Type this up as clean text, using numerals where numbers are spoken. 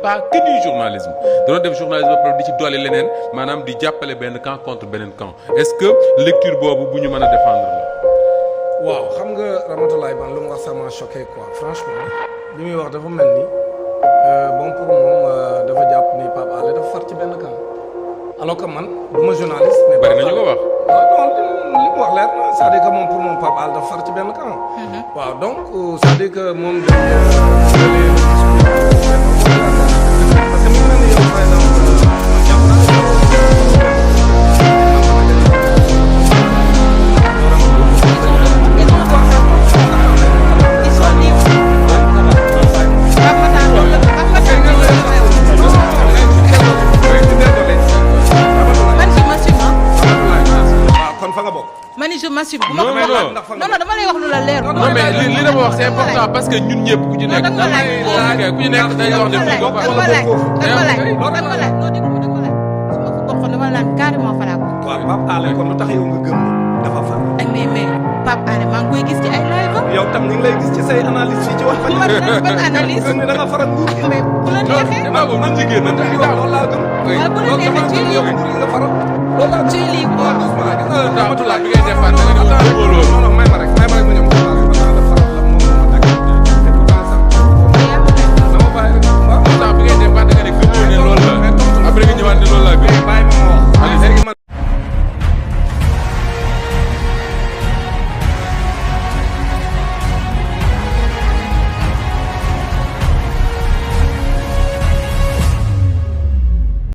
pas que du journalisme da doon def journalisme ba pare di ci doole leneen maanaam di jàppale benn camp contre beneen camp est-ce que lecture boobu bu ñu mën a défendre la. waaw xam nga Ramatoulaye Ban lu mu wax ça m'a choqué quoi franchement li muy wax dafa mel ni bon pour moom dafa jàpp ni Pape Alé dafa far ci benn camp alors que man du ma journaliste. mais bari nañu ko wax. waaw non li mu wax leer na c'est-à-dire que moom pour moom Pape Alé dafa far ci benn camp. waaw donc c'est-à-dire que moom parce que mi ngi mel ni yow par exemple jàpp naa je m'assume. non dama lay wax lu la leer. non mais li dama wax c'est important parce que ñun ñëpp ku ci nekk. ku ci nekk dañuy wax ne fii nga ko dama laaj su ma ko bokkoon dama naan carrément fa laa ko. waaw Pape Alé kon lu tax yow nga gëm dafa far. mais Pape Alé maa ngi koy gis ci ay live. yow tam ñu ngi lay gis ci say analyse fii ci wax. ban analyse. da nga faral nguur gi. mais bu la neexee. man jigéen man tamit loolu laa gëm. waaw bu la neexee ci lii nga faral. loolu laa ci lii Ramatoulaye bi ngay défendre da nga non may ma rek ma ñëw